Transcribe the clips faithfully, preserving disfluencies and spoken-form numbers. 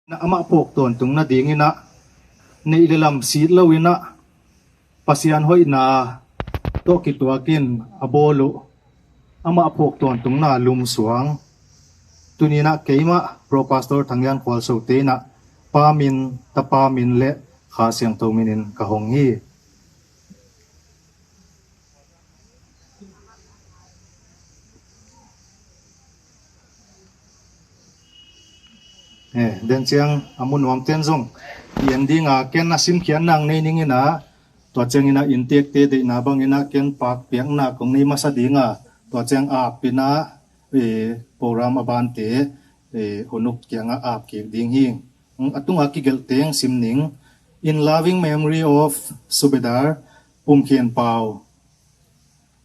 Amah phawk tawntung nadingin ah neih le lam sit loin ah Pasian hoihna tawh kituakin a bawl uh amah phawk tawntungna lumsuang. Tuni-in ah keimah Pro Pastor Thang Lian Khual Sote in ah Pa min, Tapa min le Kha Siangtho minin ka hong hi. Eh, den ciang a mu nuamten zong i en dinga ken a simkhiatna nei ning in ah, tua ciangin ah inntekte deihna bangin ah ken pakpiakna kong nei masa dinga, tua ciang ap in ah, eh, program a bante, eh, hun uk kiangah ap kik ding hi. A tunga kigelh teng sim ning. In loving memory of Subedar Pum Khen Pau.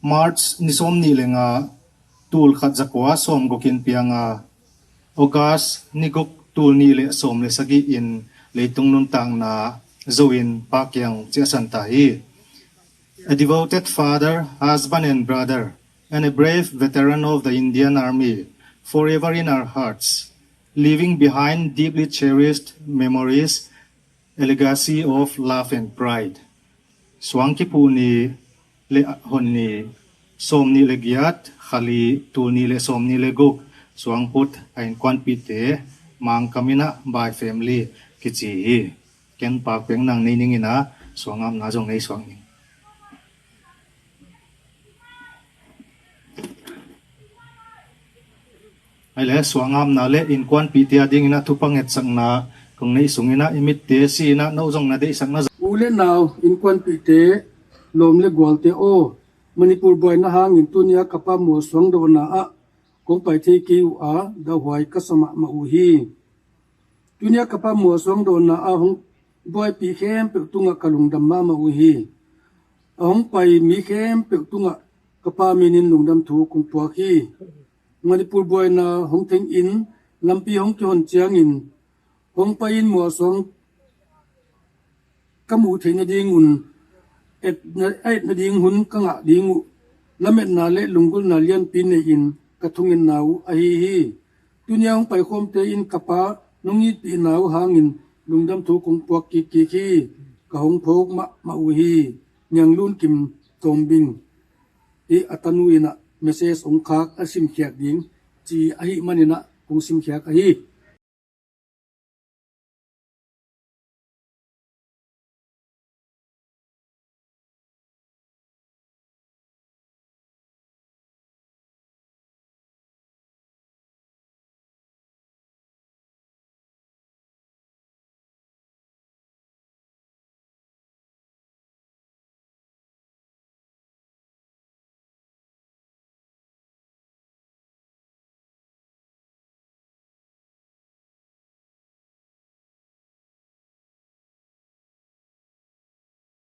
March ni sawm nih le nga, tul khat za kua sawm guk in piang a, August ni guk tul nih le sawm le sagih in leitung nuntakna zo in Pa kiang ciahsan ta hi. A devoted father, husband and brother, and a brave veteran of the Indian Army, forever in our hearts, leaving behind deeply cherished memories, a legacy of love and pride. Suang kiphuh ni le hon ni, sawm nih le giat, kha li, tul nih le sawm nih le guk, suang put a innkuanpihte Mangkam in ah Bai family kici hi. Ken pakpiakna nei ning in ah suang apna zong nei suak ning. Ai le, suang apna le innkuanpihte a dingin ah thupha ngetsakna kong neih sungin ah i mitte si in ah no zong na deihsakna zong. U le nau innkuanpihte, lawm le gualte aw, Manipur buaina hangin tuni-a ka pa mual suangdawhna ah kong pai thei kei uh a, dauhuai ka sa mahmah uh hi. Tuni-a ka pa mual suangdawhna a hong buaipih khempeuh tungah ka lungdam mahmah uh hi. A hong pai mi khempeuh tungah ka pa minin lungdam thu kong puak hi. Manipur buaina hong theng in lampi hong kihon ciangin hong pai in mual suang ka muh theih nadingun etna, a et nading hun ka ngah ding uh lametna le lunggulhna lianpi nei-in ka thungetna uh ahi hi. Tuni-a hong paikhawmte in ka pa nong itpihna uh hangin lungdam thu kong puak kikkik hi. Ka hong phawk mahmah uh hi. Niang Lun Kim Tawmbing hi. A tanu in ah message hong khak a simkhiat ding ci ahih manin ah kong simkhiat ahi.